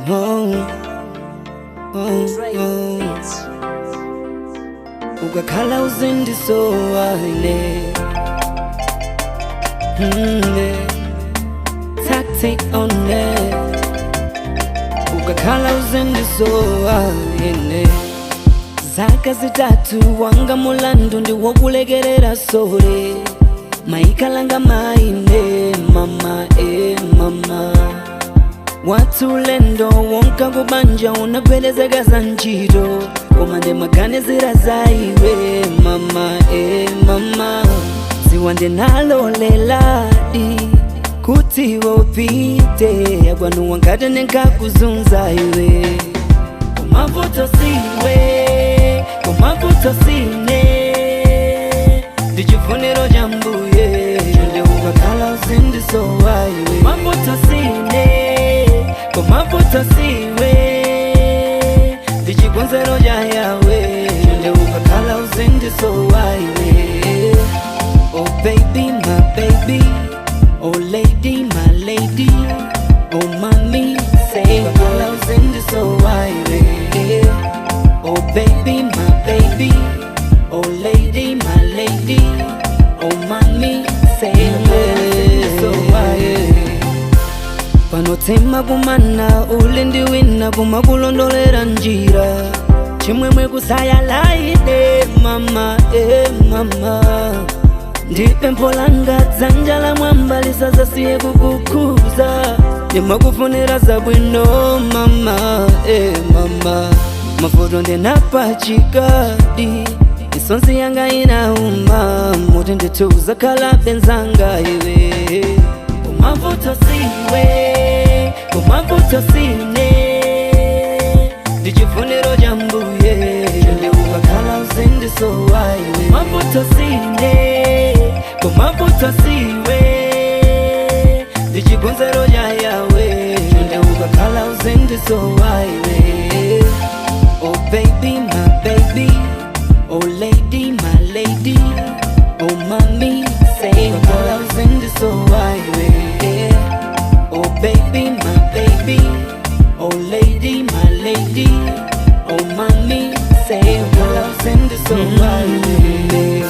Oh, oh, oh. Ukakhala uzindisowane tactic on it. Ukakhala uzindisowane zaka 3 wanga mulandu ndiwokulekerera sore maikalanga maine mama e mama watulendo wonka kubanja unagwedezeka za ntchito koma ndimaganizira za iwe mama e mama ziwa ndinaloleladi kuti wopite akwanu wankati ndinkakuzunza iwe kumavuto siwe kumavuto sine ndichifuniro cha mbuye chonde ukakhala uzindisowa iwe kumavuto sine kumavuto siwe ndichikonzero cha yawe chonde ukakhala uzindisowa iwe. Oh baby my baby, oh lady my lady, oh mommy say ukakhala uzindisowa iwe. Oh baby my baby, oh lady my lady, oh mommy say ukakhala uzindisowa iwe. Panotema kumana uli ndi wina kumakulondolera njira chimwemwe kusayalaide mama e mama ndipempho langa dzanja la mwamba lisazasiye kukukhuza ndimakufunira zabwino mama e mama mavuto ndinapachikadi misonzi yanga inauma muti ndithu uzakhala benzanga iwe kumavuto siwe kumavuto sine ndichifuniro cha mbuye chonde ukakhala uzindisowa iwe kumavuto sine kumavuto siwe ndichikonzero cha yawe chonde ukakhala uzindisowa iwe. Oh baby my baby, oh lady my lady, oh mommy say ukakhala uzindisowa iwe. Oh baby my baby, oh lady my lady, oh mommy say ukakhala uzindisowa iwe.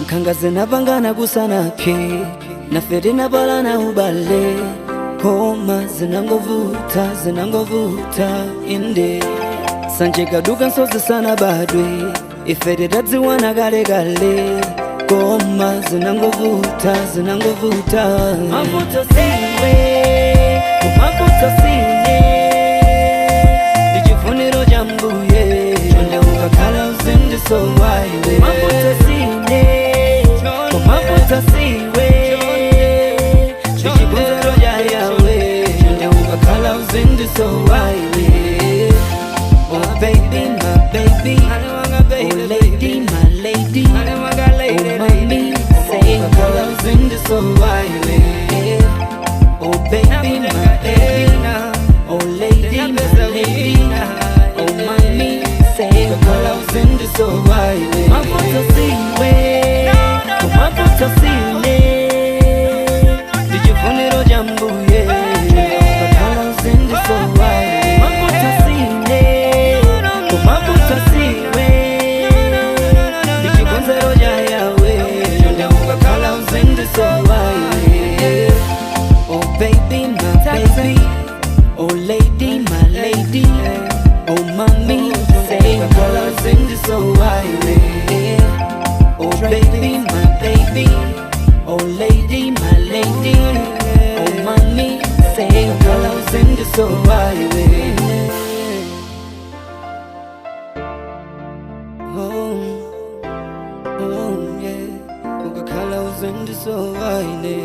Nkhanga zinapangana kusanapye nafe tinapalana ubale koma zinangovuta zinangovuta inde sanje kaduka nsozi sanabadwe ife titadziwana kalekale koma zinangovuta zinangovuta mavuto siwe kumavuto sine ndichifuniro cha mbuye chonde ukakhala uzindisowa iwe mavuto sine kumavuto siwe ndichikonzero cha yawe chonde ukakhala uzindisowa iwe. Oh baby my baby, oh lady my lady, oh mommy say ukakhala uzindisowa iwe. Oh baby my baby, oh lady my lady, oh mommy say ukakhala uzindisowa iwe. Mavuto siwe kumavuto sine ndichifuniro cha mbuye ukakhala uzindisowa iwe. Mavuto sine kumavuto siwe ndichikonzero cha yawe chonde ukakhala uzindisowa iwe. Oh baby my baby, oh lady my lady, oh mommy say ukakhala uzindisowa iwe. Oh baby my baby, oh lady my lady, oh mommy say ukakhala uzindisowa iwe. Oh, oh yeah, ukakhala uzindisowa ine.